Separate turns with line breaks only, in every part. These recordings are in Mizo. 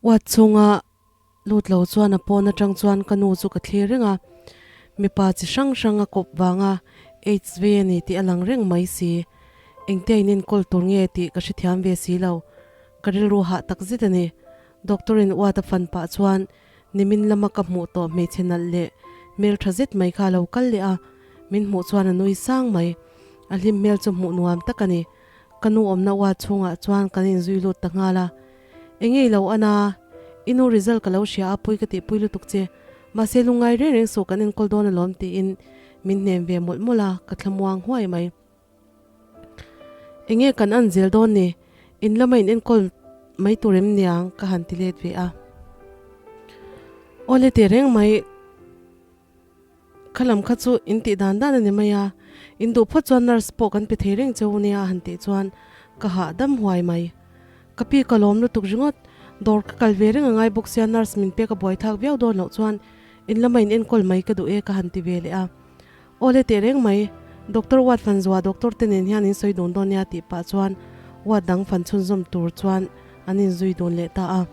Uat chhunga lut lo chuan a pawn atang chuan ka nu chu ka thlir reng a, mipa chi hrang hrang a kawp vanga AIDS ve a ni tih a lang reng mai si. Engtia in enkawl tur nge tih ka hrethiam ve si lo. Ka rilru hah tak zet a ni. Doctor in uat a fan pah chuan nimin lama ka hmuh tawh hmeichhe nalh leh hmeltha zet mai kha a lo kal leh a, min hmuh chuan a nui sang mai. A hlim hmel chu hmuh nuam tak a ni. Ka nu awmna uat chhungah chuan kan inzui lut ta nghal a. Engei lo ana, i nu result ka lo hria a pui ka tihpui lutuk che. Mahse lungngai reng reng suh kan enkawl dawn alawm tiin min hnem ve mawlh mawlh a, ka thlamuang huai mai. Enge kan an zel dawn ni, in lama in enkawl mai tur em niang ka han ti let ve a. Awle teh reng mai. Kha lam kha chu in tih dan dan a ni mai a, in duh phawt chuan nurse pawh kan pe thei reng che u nia a han tih chuan ka hahdam huai mai. Ka pi ka lawm lutuk ringawt, dawr ka kal ve reng a ngai bawk sia nurse min pek a buai thlak viau dawn loh chuan in lama in enkawl mai ka duh e ka han ti ve leh a. Aw le teh reng mai, Doctor Ward Fanzua doctor te nen hian in sawi dun dawn nia tih pah chuan ward dang fan chhunzawm tur chuan an inzui dun leh ta a.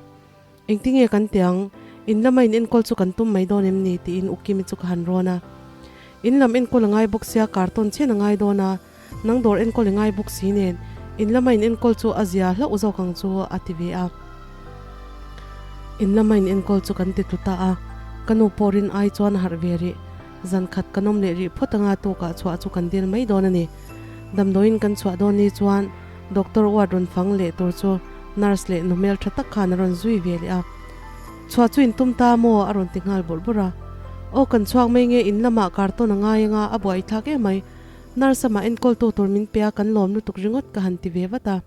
Engtinge kan ti ang? In lama in enkawl chu kan tum mai dawn em ni? tiin U Kimi chu ka han rawn a. In lam enkawl a ngai bawk sia, carton chhen a ngai dawn a, nang dawr enkawl i ngai bawk si nen, in lama in enkawl chu a zia hlauh zawk ang chu a ti ve a. In lama in enkawl chu kan ti tlu ta a, ka nu pawh rin ai chuan a harh ve rih. Zan khat kan awm leh rih phawt anga tukah chhuah chu kan dil mai dawn a ni. Damdawiin kan chhuah dawn ni chuan Doctor Ward rawn fang leh tur chu nurse leh nu hmel tha tak khan a rawn zui ve leh a. Chhuah chu in tum ta maw? a rawn ti nghal bawrh bawrh a. Aw kan chhuak mai nge in lamah carton a ngai anga a buai thlak em mai. Nurse amah enkawltu tur min pe a kan lawm lutuk ringawt ka han ti ve vat a.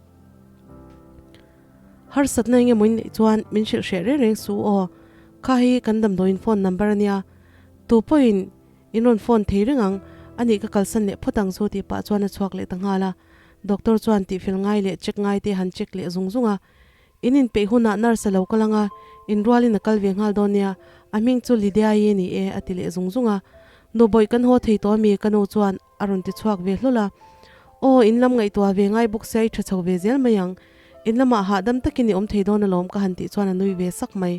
Harsatna eng emaw in neih chuan min hrilh hreh reng reng suh aw. Kha hi kan damdawiin phone number a nia. Tu pawhin In rawn phone thei reng ang, anih ka kalsan leh phawt ang chu tih pah chuan a chhuak leh ta nghal a. Doctor chuan tihfel ngai leh check ngai te han check leh zung zung a. In inpeih hunah nurse a lo kal ang a, inrualin a kal ve nghal dawn nia, a hming chu Lydia-i ni e a ti leh zung zung a. Nu bawih kan haw thei tawh ami ka nu chuan a rawn ti chhuak ve hlawl a. Aw, in lam ngaihtuah ve ngai bawk sia i tha chho ve zel mai ang. In lamah hahdam takin i awm thei dawn alawm ka han tih chuan a nui ve sak mai.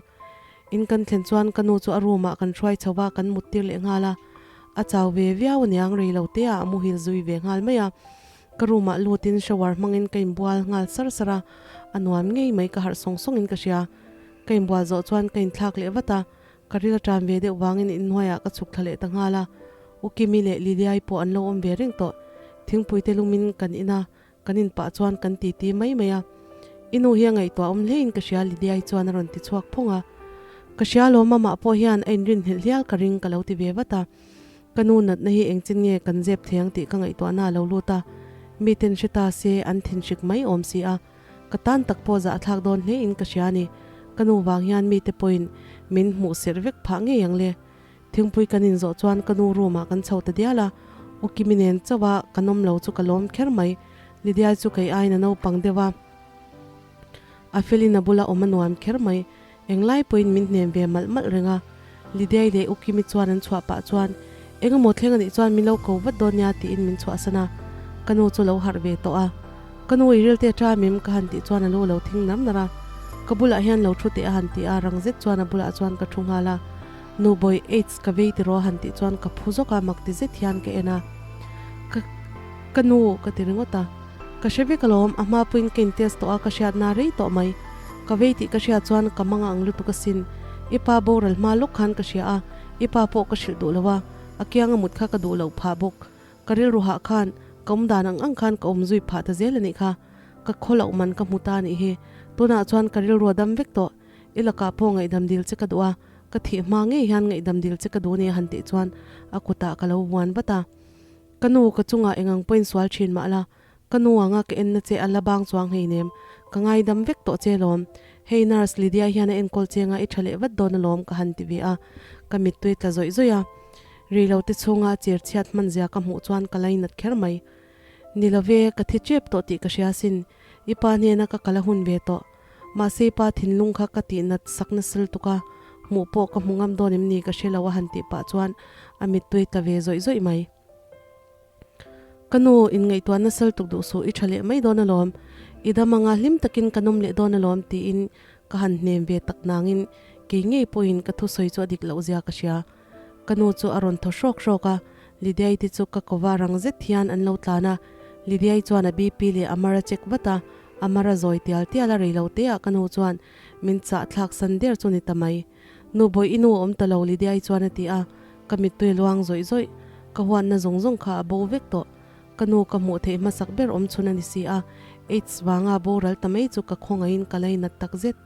In kan thlen chuan ka nu chu a room ah kan hruai chho va, kan mut tir leh nghal a. A chau ve viau aniang rei lo te ah a muhil zui ve nghal mai a. Ka room ah lut in shower hmang in ka inbual nghal sar sar a, a nuam ngei mai ka harh sawng sawng in ka hria. Ka inbual zawh chuan ka inthlak leh vat a, ka ril a tan ve deuh vang in inhnuai ah ka chhuk thla leh ta nghal a. U Kimi leh Liliai pawh an lo awm ve reng tawh. Thingpui te lum in kan in a, Kan in pah chuan kan titi mai mai a, I nu hi a ngaihtuah awm hlein ka hria Lydia-i chuan a rawn ti chhuak phung a. Ka hria lo mamah pawh hian a inrinhlelh hial ka ring ka lo ti ve vat a. Ka nu natna hi engchin nge kan zep thei ang tih ka ngaihtuahna a lo lut a, miten hre ta se an thinhrik mai awm si a, ka tan tak pawh zah a thlak dawn hlein ka hria a ni. Ka nu vang hian mite pawhin min hmuh serh vek phah ngei ang le. Thingpui kan inzawh chuan ka nu room ah kan chho ta dial a, U Kimi nen chauh a kan awm lo chu ka lawm kher mai. Lydia chu kei aiin a naupang deuh a, a felin a bula awm a nuam kher mai. Englai pawhin min hnem ve malh malh reng a. Lydia leh U Kimi chuan an chhuah pah chuan, Engemaw thleng anih chuan min lo ko vat dawn nia tiin min chhuahsan a, ka nu chu lo harh ve tawh a. Ka nu i rilte ṭa mim ka han tih chuan a lu lo thing nar nar a, ka bulah hian lo thu teh a han ti a, rang zet chuan a bulah chuan ka thu nghal a. Nu bawi aids ka vei tiraw han tih chuan ka phu zawk a, mak ti zet hian ka en a. Ka ka nu ka ti ringawt a. Ka hre vek alawm, a hma puiin ka in test tawh a, ka hriatna rei tawh mai. Ka vei tih ka hriat chuan ka mang ang lutuk asin. I pa boral hma lawk khan ka hria a, i pa pawh ka hrilh duh lo a, a kianga mut kha ka duh loh phah bawk. Ka rilru hah khan, ka awm dan ang ang khan ka awm zui phah ta zel anih kha. Ka khaw loh man ka hmu ta anih hi. Tunah chuan ka rilru a dam vek tawh. I lakah pawh ngaihdam dil che ka duh a, ka thih hma ngei hian ngaihdam dil che ka duh nia han tih chuan a kutah ka lo vuan vat a. Ka nu ka chungah engang pawhin sual thin mah la, ka nu anga ka enna che a la bang chuang hleinem, ka ngaidam vek tawh che lawm. Hei nurse Lydia hian a enkawl che anga i tha leh vat dawn alawm ka han ti ve a, ka mittui tla zawih zawih a. Rei lo te chhunga cher chhiat hman zia ka hmuh chuan ka lainat kher mai. Ni love, ka thi tep tawh tih ka hria sin, i pa hnena ka kal a hun ve tawh. Mahse pa thinlung kha ka tih nat sak nasal tuk a, hmuh pawh ka hmu ngam dawn em ni ka hre lo a han tih pah chuan a mittui tla ve zawih zawih mai. Ka nu, inngaihtuah nasal tuk duh suh, i tha leh mai dawn alawm. I dam anga hlim takin kan awm leh dawn alawm tiin Ka han hnem ve tak nangin kei ngei pawhin ka thusawi chu a dik loh zia ka hria. Ka nu chu a rawn thaw hrawk hrawk a, Lydiai te chu ka kova rang zet hian an lo tlan a. Lydiai chuan a BP leh a mar a check vat a, a mar a zawi tial tial a reilo te ah ka nu chuan min chah thlak san der chu ni ta mai. Nu bawih i nu a awm ta lo Lydiai chuan a ti a, ka mittui luang zawih zawih. Ka huatna zawng zawng kha a bo vek tawh. Ka nu ka hmuh theih hmasak ber awm chhun a ni si a, AIDS vanga boral ta mai chu ka khawngaihin ka lainat tak zet.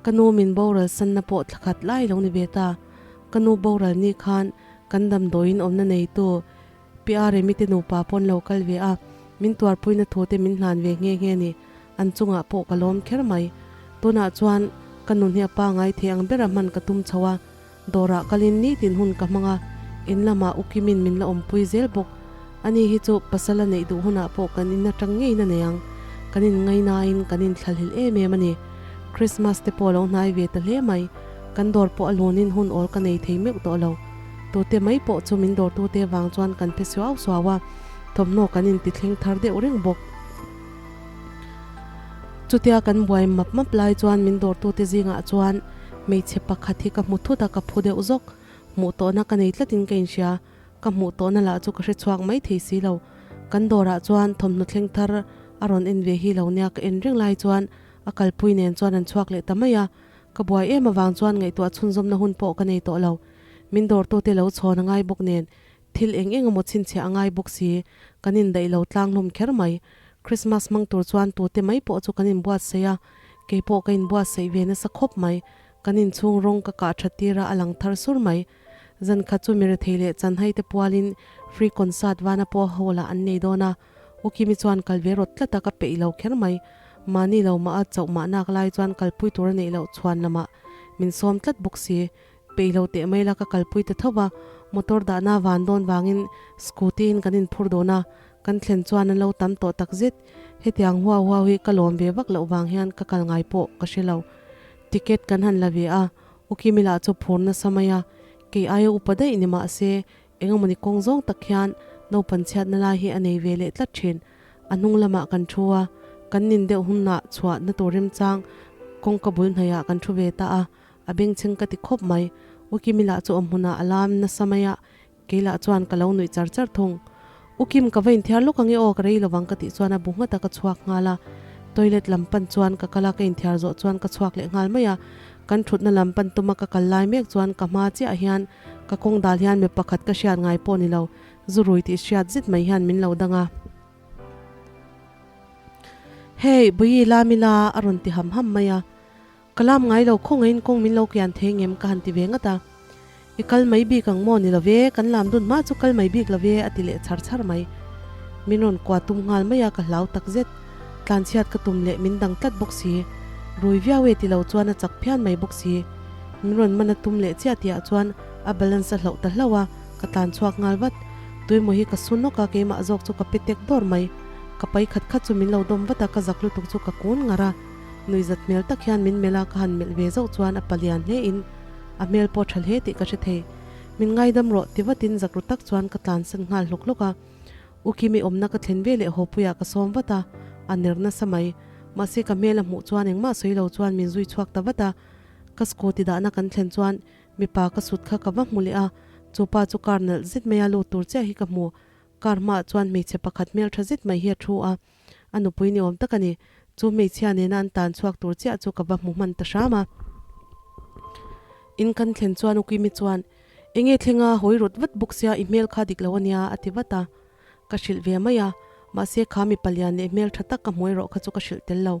Ka nu min boral sanna pawh thla khat lai lo ni ve ta. Ka nu boral ni khan kan damdawiin awmna neitu Pi Aremi te nupa pawn lo kal ve a, min tuarpuina thu te min hlan ve nghe nghe ni. An chungah pawh ka lawm kher mai. Tunah chuan ka nun hi a pangai thei ang bera hman ka tum chho a, Dawrah kalin nitin hun ka hmang a, in lamah U Kimin min la awmpui zel bawk. Ani hi chu pasal a neih duh hunah pawh kan in atang ngeiin a nei ang. Kan in ngainain kan in thlalhil em em a ni. Christmas te pawh a lo hnai ve ta hle mai. Kan dawr pawh a lunin hun awl ka nei thei meuh tawh lo. Tute mai pawh chu min dawrtute vang chuan kan phe suau suau a, thawmhnaw kan inti thleng thar deuh reng bawk. Chutia kan buai map map lai chuan min dawrtute zingah chuan hmeichhe pakhat hi ka hmu thut a, ka phu deuh zawk. Hmuh tawhna ka nei tlatin ka inhria. Ka hmuh tawhna lah chu ka hre chhuak mai thei si lo. Kan dawrah chuan thawmhnaw thleng thar a rawn en ve hi lo nia ka en reng lai chuan a kalpui nen chuan an chhuak leh ta mai a. Ka buai em avang chuan ngaihtuah chhunzawmna hun pawh ka nei tawh lo. Min dawrtute lo chhawn a ngai bawk nen Thil eng eng emaw chhinchhiah a ngai bawk si, kan indaih lo tlang hlawm kher mai. Christmas hmang tur chuan tute mai pawh chu kan inbuatsaih a, kei pawh ka inbuatsaih ve nasa khawp mai. Kan inchhung rawng ka kah that tir a, a lang thar sur mai. Zan khat chu mirethei leh chanhai te pualin free concert vana pawh hall ah an nei dawn a, U Kimi chuan kal ve rawt tlat a, ka peih lo kher mai. Mahni lo mah a chauh mahnak lai chuan kalpui tur a neih loh chhuan lamah min sawm tlat bawk si. Peih lo teh mai la ka kalpui ta tho va, motor dahna van dawn vangin scooty in kan inphur dawn a, kan thlen chuan an lo tam tawh tak zet. Hetiang huau huau hi ka lawm ve vak loh vang hian ka kal ngai pawh ka hre lo. Ticket kan han la ve a, U Kimi lah chu phur nasa mai a, kei aia upa daih ni mah se engemawni kawng zawng tak hian naupan chhiatna lai hi a nei ve leh tlat thin. A hnung lamah kan thu a, kan nin deuh hunah chhuahna tur remchang kawngka bul hnaihah kan thu ve ta a, A bengchheng ka ti khawp mai. U Kimi lah chu awm hmunah a lam nasa mai a, kei lah chuan ka lo nuih char char thung. U Kim, ka va inthiar lawk ange aw, ka rei lovang ka tih chuan a bu nghat a, ka chhuak nghal a. Toilet lam pan chuan ka kal a, ka inthiar zawh chuan ka chhuak leh nghal mai a. Kan thutna lam pan tuma ka kal lai mek chuan ka hma chiah hian ka kawng dal hian mi pakhat ka hriat ngai pawh ni lo, zu rui tih hriat zet mai hian min lo dang a. Hey, Buyi Lamila a rawn ti ham ham mai a. Ka lam ngai lo khawngaiin kawng min lo kian thei ngem ka han ti ve ngat a. I kal mai bik ang maw ni lo ve, kan lam dun hma chu kal mai bik lo ve a ti leh chhar chhar mai. Min rawn kua tum nghal mai a ka hlau tak zet. Tlanchhiat ka tum leh min dang tlat bawk si. Rui viau e ti lo chuan a chak phian mai bawk si. Min rawn man a tum leh chiah tihah chuan a balance a hlauh ta hlauh a, ka tlan chhuak nghal vat. Tuimaw hi ka su nawk a keimah zawk chu ka pe tek dawr mai. Ka pai khat khat chu min lo dawm vat a ka zak lutuk chu ka kun ngar a. Nuihzat hmel tak hian min melh a, ka han melh ve zauh chuan a palian hle in a hmel pawh tha hle tih ka hre thei. Min ngaidam rawh ti vatin zakru tak chuan ka tlansan nghal hlawk hlawk a. U Kimi awmna ka thlen ve leh hawpuiah ka sawm vat a, a ner nasa mai. Mahse ka hmel a hmuh chuan engmah sawi lo chuan min zui chhuak ta vat a. Ka scooty dahna kan thlen chuan mipa ka sut kha ka va hmu leh a, chupa chu car nalh zet maia lut tur chiah hi ka hmu. Car hmaah chuan hmeichhe pakhat hmel tha zet mai hi a thu a. A nupui ni awm tak a ni. Chu hmeichhia nena an tan chhuak tur chiah chu ka va hmu hman ta hram a. In kan thlen chuan U Kimi chuan, Enge thlenga hawi rawt vat bawk sia i hmel kha dik lo a nia a ti vat a. Ka hrilh ve mai a, mahse kha mipa lian leh hmel tha tak ka hmuai rawh kha chu ka hrilh tel lo.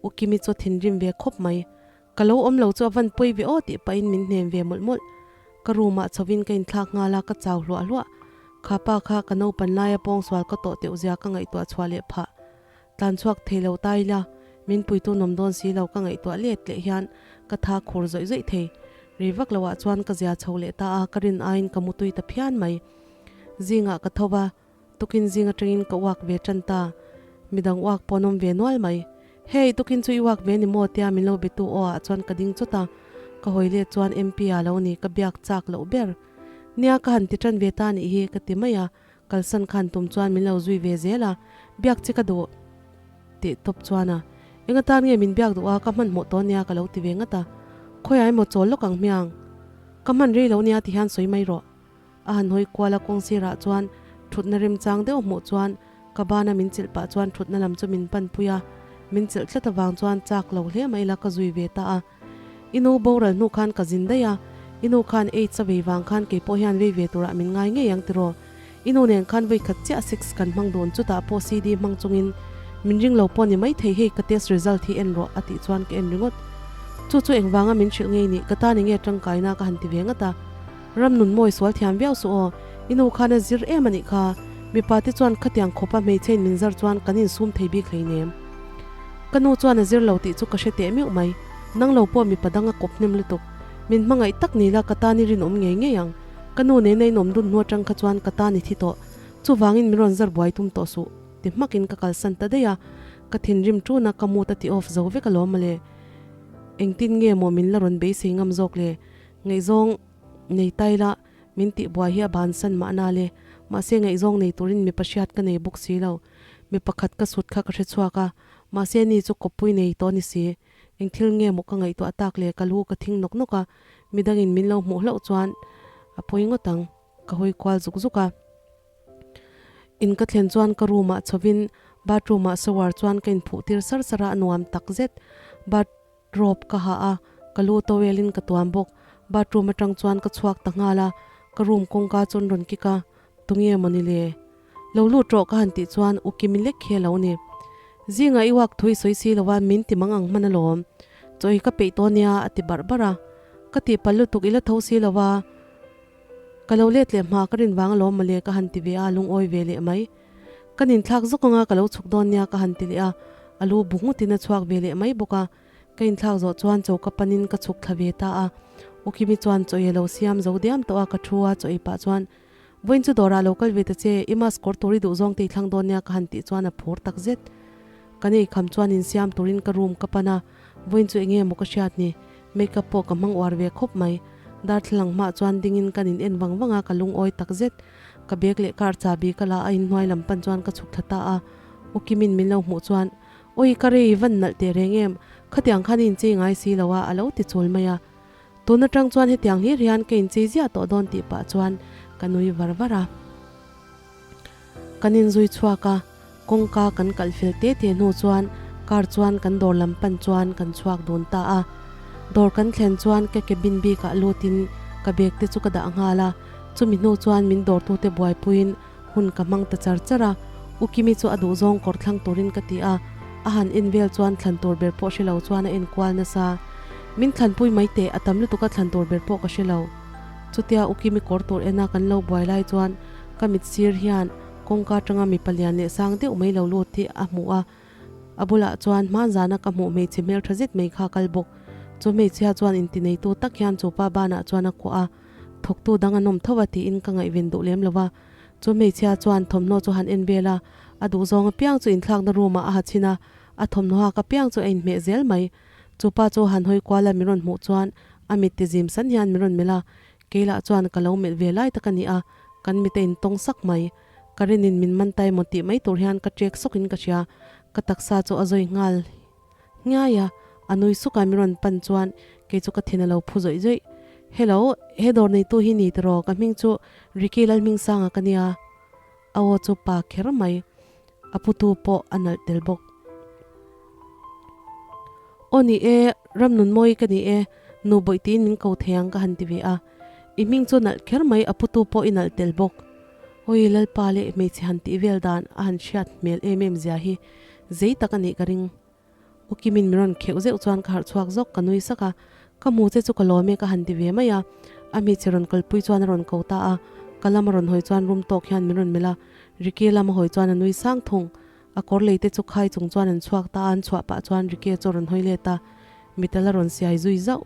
U Kimi chu a thinrim ve khawp mai. Ka lo awm lo chu a van pawi ve aw tih pahin min hnem ve mawlh mawlh. Ka room ah chhovin ka inthlak nghal a, ka chau hluah hluah. Kha pa kha ka naupan laia pawngsual ka tawh teuh zia ka ngaihtuah chhuah leh phah. Tlan chhuak thei lo ta ila, min puitu nawm dawn si lo ka ngaihtuah let leh hian ka tha khur zawih zawih thei. Rei vak loah chuan ka zia chho leh ta a, ka rin aiin ka mutui ta phian mai. Zingah ka tho va. Tukin zing atangin ka uak ve tan ta. Midang uak pawh an awm ve nual mai. Hey, tukin chu i uak ve ni maw? tia min lo betu aw ah chuan ka ding chawt a. Ka hawi let chuan MP ah lo ni, ka biak chak loh ber. Nia ka han ti tan ve ta nih hi, ka ti mai a. Kalsan khan tum chuan min lo zui ve zel a, biak che ka duh tih tawp chuan a. Eng atan nge min biak duh a, ka hmanhmawh tawh nia ka lo ti ve ngat a. Khawiah emaw chawl lawk ang hmiang. Ka hman rei lo nia ti hian sawi mai rawh. A han hawi kual a kawng sirah chuan thutna remchang deuh hmuh chuan ka bana min chilh pah chuan thutna lam chu min pan pui a, min chilh tlat avang chuan chak lo hle mai la ka zui ve ta a. I nu boral hnu khan ka zin daih a, i nu khan aids a vei vang khan kei pawh hian vei ve turah min ngai ngei ang tiraw? I nu nen khan vei khat chiah sex kan hmang dun chutah pawh CD hmang chungin min ring lo pawh ni maithei hei ka test result hi en rawh a tih chuan ka en ringawt. Chu chu engvanga min hrilh ngei nih ka tan enge tangkaina ka han ti ve ngat a. Ram nun mawi sual thiam viau suh aw, i nu khan a zir em a nih kha, mipa te chuan khatiang khawpa hmeichhe in min zar chuan kan insum thei bik hleinem. Ka nu chuan a zir lo tih chu ka hre teh meuh mai, nang lo pawh mipa dang a kawp hnem lutuk. Min hmangaih tak ni la ka tan i rinawm ngei ngei ang, ka nu nena in awm dun hnu atang kha chuan ka tan i thi tawh, chuvangin min rawn zar buai tum tawh suh, ti hmakin ka kalsan ta daih a, ka thinrim tuna ka mood a ti off zo vek alawm mawle. Engtin nge maw min la rawn beisei ngam zawk le? Ngaihzawng nei tai la, min tih buai hi a bansan mahna le. Mahse ngaihzawng nei turin mipa hriat ka nei bawk si lo. Mi pakhat ka sut kha ka hre chhuak a, mahse ni chu kawppui nei tawh a ni si. Eng thil nge maw ka ngaihtuah tak le ka lu ka thing nawk nawk a, midangin min lo hmuh hlauh chuan a pawi ngawt ang, ka hawi kual zuk zuk a. In ka thlen chuan ka room ah chhovin bathroom ah shower chuan ka inphuh tir sar sar a, a nuam tak zet. Bath. Robe ka ha a, ka lu towel in ka tuam bawk. Bathroom atang chuan ka chhuak ta nghal a, ka room kawngka chu an rawn kick a, tunge mawni le? Lo lut rawh ka han tih chuan u Kimi lek hi a lo ni. Zingah i uak thui sawi si lo a, min ti mang ang hman alawm. Chaw hi ka peih tawh nia a ti barh barh a. Ka tihpalh lutuk i la tho si lo a, ka lo let leh hma ka rin vang alawm mawle ka han ti ve a, lungawi ve leh mai. Ka ninthlak zawk anga ka lo chhuk dawn nia ka han ti leh a, a lu bu nghutin a chhuak ve leh mai bawk a. Ka inthlak zawh chuan chaw ka panin ka chhuk thla ve ta a. U Kimi chuan chaw ei a lo siam zo diam tawh a, ka thu a, chaw ei pah chuan, Vawiin chu dawrah lo kal ve ta che, i mask kawr tur i duh zawng te i thlang dawn nia ka han tih chuan a phur tak zet. Kan ei kham chuan insiam turin ka room ka pan a, vawiin chu enge maw ka hriat ni, makeup pawh ka hmang uar ve khawp mai. Darthlalang hmaah chuan dingin kan in en vang vang a, ka lungawi tak zet. Ka bag leh car chahbi ka la a inhnuai lam pan chuan ka chhuk thla ta a, U Kimin min lo hmuh chuan, Awi ka rei van nalh teh reng em, khatiang khan i inchei ngai si lo a, a lo ti chul mai a. Tun atang chuan hetiang hlir hian ka inchei ziah tawh dawn tih pah chuan ka nui var var a. Kan inzui chhuak a, kawngka kan kalh fel te te hnu chuan car chuan kan dawr lam pan chuan kan chhuak dun ta a. Dawr kan thlen chuan ka cabin bikah lutin ka bag te chu ka dah nghal a, chumi hnu chuan min dawrtute buaipuiin hun ka hmang ta char char a. U Kimi chu a duhzawng kawr thlang turin ka ti a, a han en vel chuan thlan tur ber pawh hre lo chuan a en kual nasa. Min thlanpui mai teh, a tam lutuk a thlan tur ber pawh ka hre lo. Chutia U Kimi kawr tur ena kan lo buai lai chuan ka mit sir hian kawngka atanga mipa lian leh sang deuh mai lo lut hi a hmu a, a bulah chuan hmanzana ka hmuh hmeichhe hmeltha zet mai kha a kal bawk. Chu hmeichhia chuan intineitu tak hian chu pa banah chuan a kuah a, thawktu dang an awm tho a tiin ka ngaihven duh lem lo va. Chu hmeichhia chuan thawmhnaw chu han en vel a, a duhzawng apiang chu inthlakna room ah a ha chhin a, a thawmhnaw hak apiang chu a inhmeh zel mai. Chu pa chu han hawi kual a min rawn hmuh chuan a mit ti zim san hian min rawn melh a, kei lah chuan ka lo melh ve lai tak a ni a, kan mit a intawng sak mai. Ka rinin min man tai maw tih mai tur hian ka ṭek sawkin ka hria, ka taksa chu a zawi nghal nghiai a, a nui suk a min rawn pan chuan kei chu ka thin a lo phu zawih zawih. Hello, he dawr neitu hi ni tiraw, ka hming chu Ricky Lalhmingsanga ka nia. A aw chu pa kher mai, a putu pawh a nalh tel bawk. Aw ni e, Ramnunmawi ka ni e, nu bawih tiin min ko thei ang ka han ti ve a. I hming chu nalh kher mai, a putu pawh i nalh tel bawk. Awi Lalpa leh hmeichhe han tih vel dan a han hriat hmel em em zia hi zei tak a nih ka ring. U Kimin min rawn kheuh zeuh chuan ka harh chhuak zawk ka nui sak a, ka hmu che chu ka lawm e ka han ti ve mai a. A hmeichhe rawn kalpui chuan a rawn ko ta a, ka lam a rawn hawi chuan rum tawk hian min rawn melh a, Ricky lam a hawi chuan a nui sang thung. A kawr lei te chu khai chung chuan an chhuak ta a, an chhuah pah chuan Ricky chu a rawn hawi let a, mital a rawn siai zui zauh.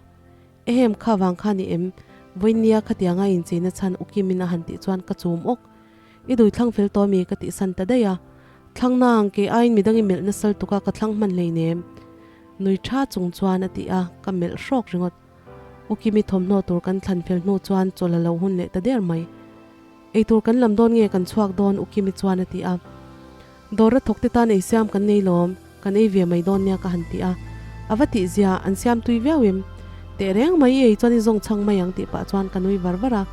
Ehem kha vang kha ni em? Vawinia khatianga incheina chhan U Kimin a han tih chuan ka chum awk. I dui thlang fel tawh mi ka tihsan ta daih a. Thlang nang, kei aiin midang i melh nasal tuk a ka thlang hman hleinem. Nui tha chung chuan a ti a, ka melh hrawk ringawt. U Kimi thawmhnaw tur kan thlan fel hnu chuan chawlh a lo hun leh ta der mai. Eitur kan lam dawn nge kan chhuak dawn U Kimi chuan a ti a. Dawr a thawk te tan eisiam kan nei lawm. Kan ei ve mai dawn nia ka han ti a. A va tih zia, an siam tui viau em? Teh reng mai i ei chuan i zawng chhang mai ang tih pah chuan ka nui var var a.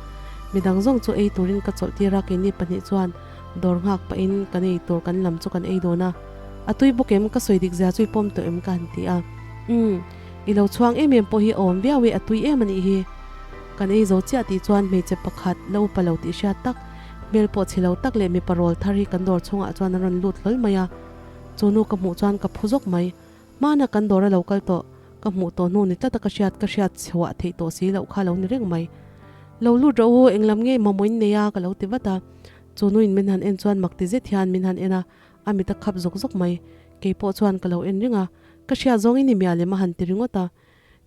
Midang zawng chu ei turin ka chawlh tir a, keini pahnih chuan dawr nghak pahin kan ei tur kan lam chu kan ei dawn a. A tui bawk em? Ka sawi dik zia chu i pawm tawh em? Ka han ti a. Umm, i lo chhuang em em pawh hi a awm viau e, a tui em a nih hi. Kan ei zo chiah tih chuan hmeichhe pakhat la upa lo tih hriat tak, hmel pawh chhe lo tak leh mipa rawl thar hi kan dawr chhungah chuan an rawn lut hlawl mai a. Chu nu ka hmuh chuan ka phu zawk mai. Hmana kan dawr a lo kal tawh, ka hmuh tawh hnu ni tlata ka hriat ka hriat chhuah theih tawh si loh kha lo ni reng mai. Lo lut rawh u, englam nge mamawin nei a ka lo ti vat a. Chu nuin min han en chuan mak ti zet hian min han en a, a mit a khap zawk zawk mai. Kei pawh chuan ka lo en reng a, ka hriat zawng i ni mial em a han ti ringawt a.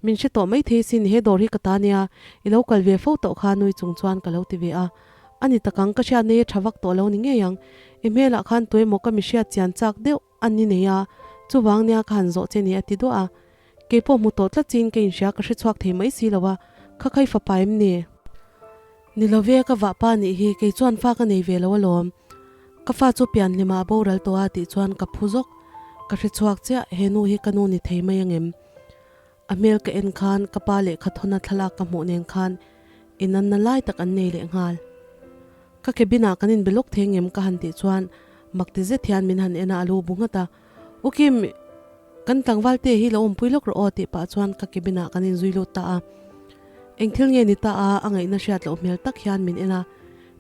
Min hre tawh maithei sin, he dawr hi ka ta nia, i lo kal ve fo tawh kha nui chung chuan ka lo ti ve a. A ni tak ang, ka hriat nei a tha vak tawh lo ni ngei ang. I hmelah khan tuemaw ka mi hriat chian chak deuh a ni nei a, chuvang nia ka han zawh che ni a ti duah a. Kei pawh hmu tawh tlat chin ka inhria ka hre chhuak thei mai si lo a, kha khai fapa em ni? Ni lo ve, ka vahpa nih hi, kei chuan fa ka nei ve lo alawm. Ka fa chu pian hlimah a boral tawh a tih chuan ka phu zawk. Ka hre chhuak chiah, he nu hi ka nu ni thei mai angem? A hmel ka en khan ka pa lehkha thawna thlalak ka hmuh nen khan inanna lai tak an nei leh nghal. Ka cabin ah kan inbe lawk thei ngem ka han tih chuan mak ti zet hian min han en a, a lu bu nghat a. U Kim, kan tlangval te hi lo awmpui lawk rawh aw tih pah chuan ka cabin ah kan inzui lut ta a. Eng thil nge ni ta a, a ngaihna hriat loh hmel tak hian min en a.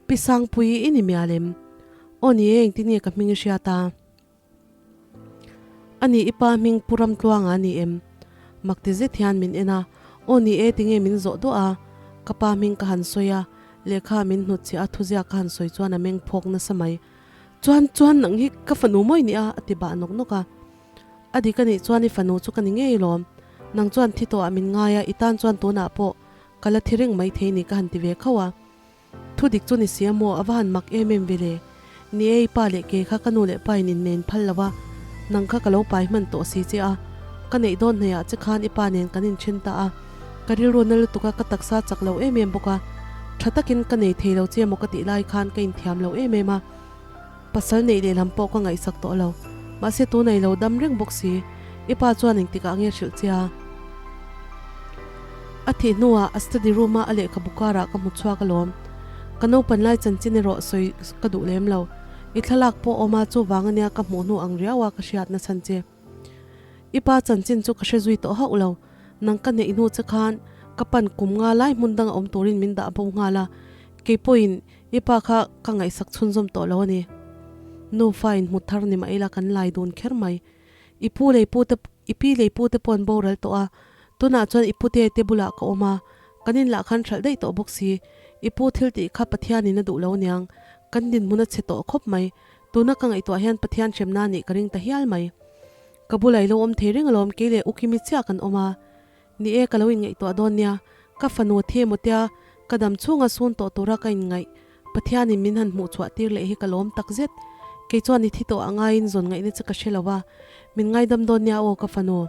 Pi Sangpui i ni mial em? Aw ni e, engtin nge ka hming i hriat a? A ni i pa hming Pu Ramtluanga a ni em? Mak ti zet hian min en a, Aw ni e tinge min zawh duah a? Ka pa hming ka han sawi a, lehkha min hnutchhiah a thuziak ka han sawi chuan a meng phawk nasa mai. Chuan, chuan nang hi ka fanu mawi ni a? a ti bah nawk nawk a. A dik a nih chuan i fanu chu ka ni ngei lawm. Nang chuan thi tawhah min ngai a, i tan chuan tunah pawh ka la thi reng maithei ni ka han ti ve khauh a. Thu dik chu ni si a maw, a va han mak em em ve le. Ni e, i pa leh ke kha ka nu leh pa in innein phal lo a, nang kha ka lo pai hman tawh si che a. Ka neih dawn hnaihah che khan i pa nen kan inthen ta a, ka rilru na lutuk a, ka taksa chak lo em em bawk a. Tha takin ka nei thei lo che maw ka tih lai khan ka inthiam lo em em a. Pasal neih leh lam pawh ka ngaihsak tawh lo. Mahse tunah i lo dam reng bawk si. I pa chuan engtikah nge hrilh che a? A thih hnuah a study room-a a lehkhabu karah ka hmu chhuak alawm. Ka naupan lai chanchin erawh sawi ka duh lem lo. I thlalak pawh awm a, chuvang ania ka hmuh hnu ang riau a ka hriat na chhan che. I pa chanchin chu ka hre zui tawh hauh lo. Nang ka neih hnu che khan ka pan kum nga lai hmun danga awm turin min dah bo nghal a. Kei pawhin I pa kha ka ngaihsak chhunzawm tawh lo a ni. Nufa in hmu thar ni mah ila kan lai dun kher mai. I pu lei pu te i pi lei pu te pawh an boral tawh a, tunah chuan i pute te bulah ka awm a, kan inlah khan hralh daih tawh bawk si. I pu thil tih kha Pathianin a duh lo aniang, kan dinhmun a chhe tawh khawp mai. Tuna ka ngaihtuah hian Pathian hremna nih ka ring ta hial mai. Ka bulah i lo awm thei reng alawm, kei leh U Kimi chiah kan awm a. Ni e, ka lo inngaihtuah dawn nia, ka fanu a thi emaw tia ka dam chhunga sun tawh tura ka inngaih Pathianin min han hmuh chhuah tir leh hi ka lawm tak zet. Kei chuan i thi tawh a ngaiin zawn ngaihna che ka hre lo a, min ngaidam dawn nia aw ka fanu.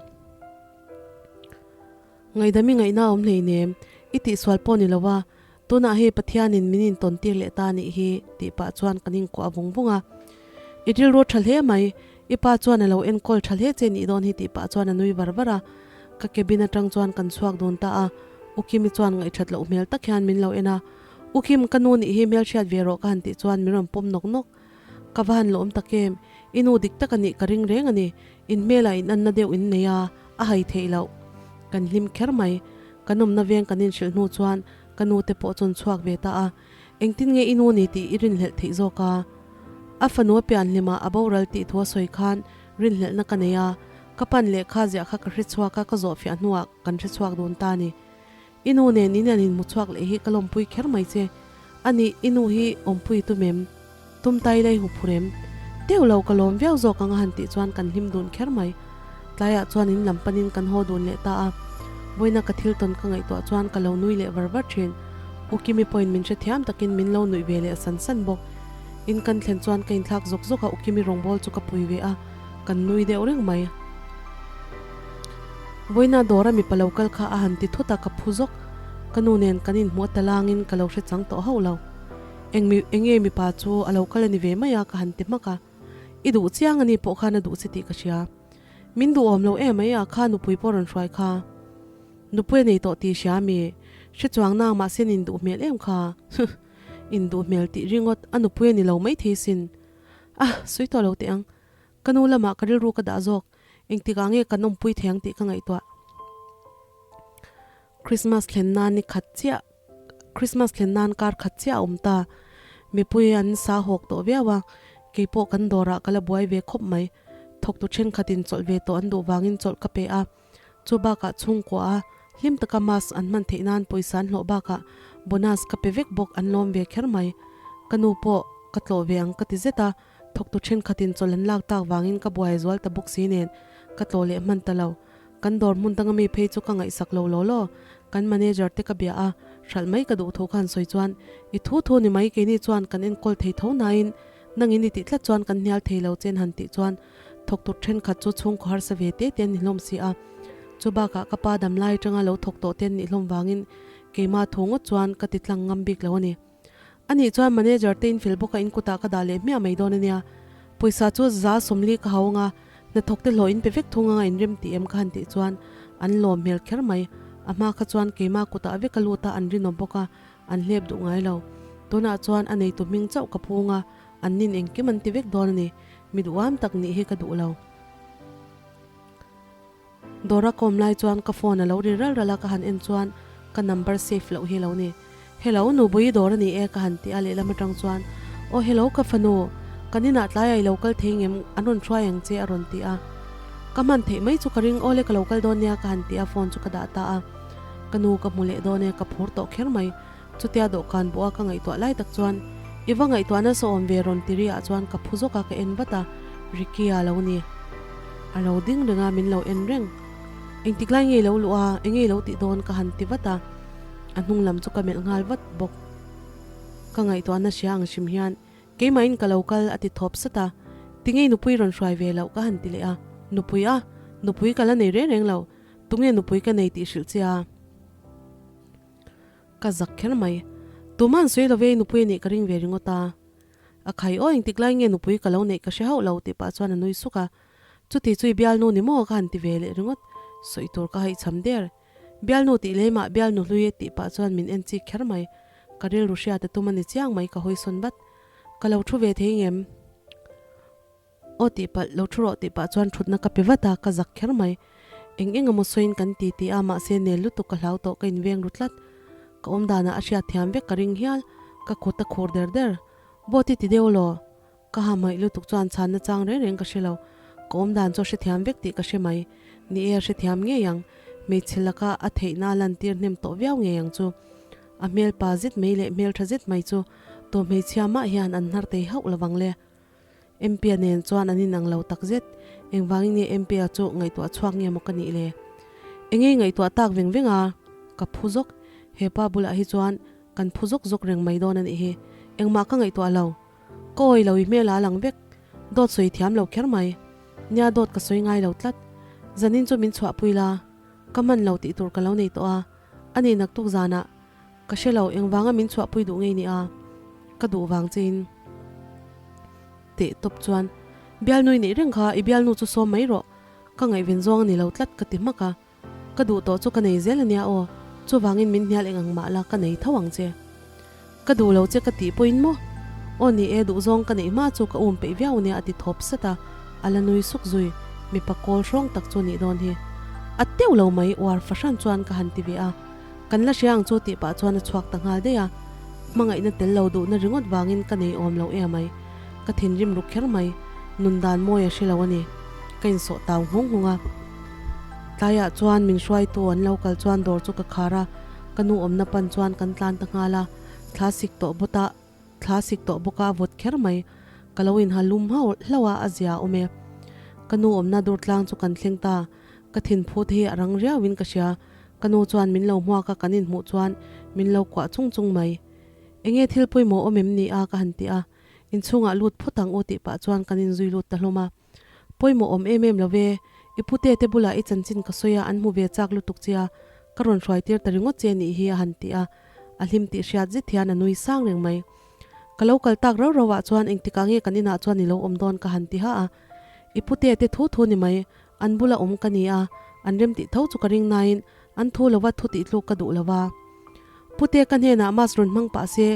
Ngaidam i ngaihna a awm hleinem, i tihsual pawh ni lo a, tunah hei Pathianin min intawn tir leh ta nih hi tih pah chuan kan inkuah vung vung a. I rilru tha hle mai, i pa chuan a lo enkawl tha hle che nih dawn hi tih pah chuan a nui var var a. Ka cabin atang chuan kan chhuak dun ta a, U Kimi chuan ngaihthat loh hmel tak hian min lo en a. U Kim, ka nu nih hi hmelhriat ve rawh ka han tih chuan min rawn pawm nawk nawk. Ka va han lawm tak em, i nu dik tak a nih ka ring reng a ni, in hmelah in anna deuh in nei a, a hai theih loh. Kan hlim kher mai. Kan awmna veng kan inhrilh hnu chuan ka nu te pawh chuan chhuak ve ta a, engtin nge i nu ni tih i rinhlelh theih zawk a? A fanu a pian hlimah a boral tih thu a sawi khan rinhlelhna ka nei a, ka pan lehkha ziah kha ka hre chhuak a, ka zawhfiah hnuah kan hre chhuak dun ta a ni. I nu nen in an inhmu chhuak leh hi ka lawmpui kher mai che. A nih, i nu hi awmpui tum em? Tum tai lei hu phur em? Teuh lo, ka lawm viau zawk ang a han tih chuan kan hlim dun kher mai. Tlaiah chuan in lam panin kan haw dun leh ta a. Vawiina ka thil tawn ka ngaihtuah chuan ka lo nui leh var var thin. U Kimi pawhin min hrethiam takin min lo nuih ve leh san san bawk. In kan thlen chuan ka inthlak zawk zawk a, U Kimi rawngbawl chu ka pui ve a. Kan nui deuh reng mai. Vawiina dawra mipa lo kal kha a han ti thut a, ka phu zawk. Ka nu nen kan inhmuh a talangin ka lo hre chang tawh hauh lo. Eng mi, enge mipa chu a lo kal a ni ve mai a ka han ti hmak a. I duh chiang a ni pawh khan a duh che tih ka hria. Min duhawm lo em mai a, kha nupui pawh rawn hruai kha. Nupui a nei tawh tih hria mi? Hre chuang nang mahse nin duh hmel em kha. Huh! In duh hmel tih ringawt a nupui a ni lo maithei sin. Ah! Sawi tawh lo teh ang. Ka nu lamah ka rilru ka dah zawk. Engtikah nge kan awmpui thei ang tih ka ngaihtuah. Christmas thlen nan ni khat chiah Christmas thlen nan kar khat chiah a awm ta. Mipui an sa hawk tawh viau a, keipawh kan dawrah ka la buai ve khawp mai. Thawktu thenkhatin chawlh ve tawh an duh vangin chawlh ka pe a. Chu bakah chhungkua a hlim taka mask an hman theih nan pawisa an hlawh bakah bonus ka pe vek bawk an lawm ve kher mai. Ka nu pawh ka tlawh ve ang ka ti zet a, thawktu thenkhatin chawlh an lak tak vangin ka buai zual ta bawk si nen ka tlawh leh hman ta lo. Kan dawr hmun danga mi phei chu ka ngaihsak lo law law. Kan manager te ka bia a, hralh mai ka duh thu khan sawi chuan i thu thu ni mai keini chuan kan enkawl thei tho nain nangin i tih tlat chuan kan hnial thei lo chen han tih chuan Thawk tur thenkhat chu chhungkaw harsa ve te te an ni hlawm si a, chu bakah ka pa damlai atanga lo thawk tawh te an nih hlawm vangin keimah thu ngawt chuan ka ti tlang ngam bik lo a ni. Anih chuan manager te in fel bawk a in kutah ka dah leh hmiah mai dawn a nia. Pawisa chu za sawmli ka hau anga hnathawk te hlawh in pe vek thung anga in rem tih em ka han tih chuan an lawm hmel kher mai. A hma kha chuan keimah kutah vek a lut a an rinawm bawk a, an hlep duh ngai lo. Tunah chuan a neitu hming chauh ka phung a, An nin engkim an ti vek dawn a ni. Mi duham tak nih hi ka duh lo. Dawra kawm lai chuan ka phone a lo ri ral ral a, ka han en chuan ka number save loh hi a lo ni. Hello, Nubui dawr a ni e ka han ti a lehlam atang chuan, Aw hello ka fanu, kan inah tlaiah i lo kal thei ngem, an rawn hruai ang che a rawn ti a. Ka hman theih mai chu ka ring, awle ka lo kal dawn nia ka han ti a, phone chu ka dah ta a. Ka nu ka hmu leh dawn e, ka phur tawh kher mai. Chutia dawhkan bawha ka ngaihtuah lai tak chuan i va ngaihtuah nasa awm ve rawn ti ri ah chuan ka phu zawk a ka en vat a, Ricky a lo ni. A lo ding reng a min lo en reng. Engtik lai nge i lo luh a, enge i lo tih dawn ka han ti vat a, a hnung lam chu ka melh nghal vat bawk. Ka ngaihtuahna hria ang hrim hian keimahin ka lo kal a ti thawp sat a, tinge i nupui rawn hruai ve loh ka han ti leh a, nupui a, nupui ka la nei reng reng lo, tunge nupui ka nei tih hrilh che a. Ka zak kher mai. Tuman sawi lo ve nupui a nih ka ring ve ringawt a. A khai aw engtik lai nge nupui ka lo neih ka hre hauh lo tih pah chuan a nui suk a. Chuti chu i bialnu ni maw ka han ti ve leh ringawt. Sawi tur ka haihcham der. Bialnu tih leh mah bialnu hlui e tih pah chuan min en chik kher mai. Ka rilru hriat a tum a ni chiang mai ka hawi sawn vat. Ka lo thu ve thei ngem? Aw tih palh lo thu rawh tih pah chuan thutna ka pe vat a, ka zak kher mai. Eng eng emaw sawiin kan ti ti a, mahse nel lutuk ka hlau tawh ka inveng ru tlat. Ka awm danah a hriat thiam vek ka ring hial, ka kut a khur der der. Bawt i ti deuh law? Ka ha hmaih lutuk chuan chhanna chang reng reng ka hre lo. Ka awm dan chu a hrethiam vek tih ka hre mai. Ni e a hrethiam ngei ang, hmeichhe laka a theihna a lantir hnem tawh viau ngei ang chu. A hmel pa zet mai leh hmeltha zet mai chu tawh hmeichhia mah hian an hnar thei hauh lovang le. Mpia nen chuan an inang lo takzet. Engvangin nge Mpia chu ngaihtuah chhuak nge maw ka nih le? Enge i ngaihtuah tak veng veng a? Ka phu zawk. He pa bulah hi chuan kan phu zawk zawk reng mai dawn a nih hi. Engmah ka ngaihtuah lo. Ka awi lo i hmel a lang vek. Dawt sawi thiam lo kher mai. Nia dawt ka sawi ngai lo tlat. Zanin chu min chhuahpui la. Ka hman lo tih tur ka lo nei tawh a. A nih naktuk zanah Ka hre lo, engvanga min chhuahpui duh ngei nia? Ka duh vang chein teh tawp chuan bialnu i neih reng kha, i bialnu chu sawm mai rawh, ka ngaihven zawng a ni lo tlat ka ti hmak a, ka duh tawh chu ka nei zel a nia aw, chuvangin min hnial eng ang mah la ka nei tho ang che. Ka duh lo che ka tih pawhin maw? Aw ni e, duh zawng ka neih hma chu ka um peih viau nia a ti thawp sat a, a la nui suk zui, mipa kawl hrawng tak chu nih dawn hi. A teuh lo mai, uar fahran chuan ka han ti ve a. Kan la hria ang chu tih pah chuan a chhuak ta nghal daih a, hmangaihna tel lo duhna ringawt vangin ka nei awm lo em mai. Ka thinrim ruk kher mai, nun dan mawi a hre lo a ni. Ka insawh tau nghung nghung a. Tlaiah chuan min hruaitu an lo kal chuan dawr chu ka khar a, ka nu awmna pan chuan kan tlan ta nghal a, thla sik tawh bawt a, thla sik tawh bawk a, a vawt kher mai. Ka lo inha lum hauh hlauh a, a zia a awm e. Ka nu awmna dur tlang chu kan thleng ta, ka thinphu te hi a rang riauin ka hria. Ka nu chuan min lo hmuak a, kan inhmuh chuan min lo kuah chung chung mai. Enge thil pawimawh awm em ni a? ka han ti a, inchhungah lut phawt ang u tih pah chuan kan inzui lut ta hlawm a. Pawimawh awm em em lo ve, i pute te bulah i chanchin ka sawi a, an hmu ve chak lutuk che a, ka rawn hruai tir ta ringawt che nih hi a han ti a, a hlim tih hriat zet hian a nui sang reng mai. Ka lo kal tak rau rau ah chuan engtikah nge kan inah chuan i lo awm dawn ka han ti ha a, i pute te thu thu ni mai. An bula awm ka ni a, an rem tih tho chu ka ring nain an thu lova thu tih tluk ka duh lo va. Pute ka hnenah mask rawn hmang pah se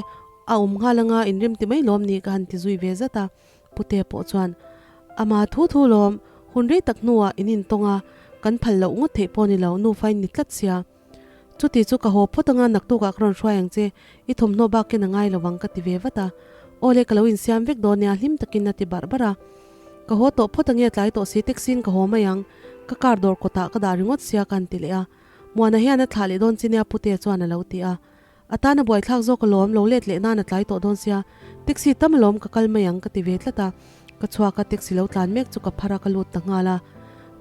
a awm nghal anga inrem ti mai lawm ni ka han ti zui ve zat a. Pute pawh chuan, Ama thu thu lawm, hun rei tak hnuah in intawng a, kan phal loh ngawt theih pawh ni lo, nufa in ni tlat sia. Chuti chu ka haw phawt anga naktukah ka rawn hruai ang che, i thawmhnaw bak ken a ngai lo ang ka ti ve vat a. Aw le ka lo insiam vek dawn nia hlim takin a ti barh barh a. Ka haw tawh phawt ange tlai tawh si taxi in ka haw mai ang, ka car dawr kawtah ka dah ringawt sia ka han ti leh a. Muana hian a thlah leh dawn che nia Putea chuan a lo ti a. A tana buaithlak zawk alawm, lo let leh nan a tlai tawh dawn sia, taxi tam alawm ka kal mai ang ka ti ve tlat a. Ka chhuak a, taxi lo tlan mek chu ka phar a ka lut ta nghal a.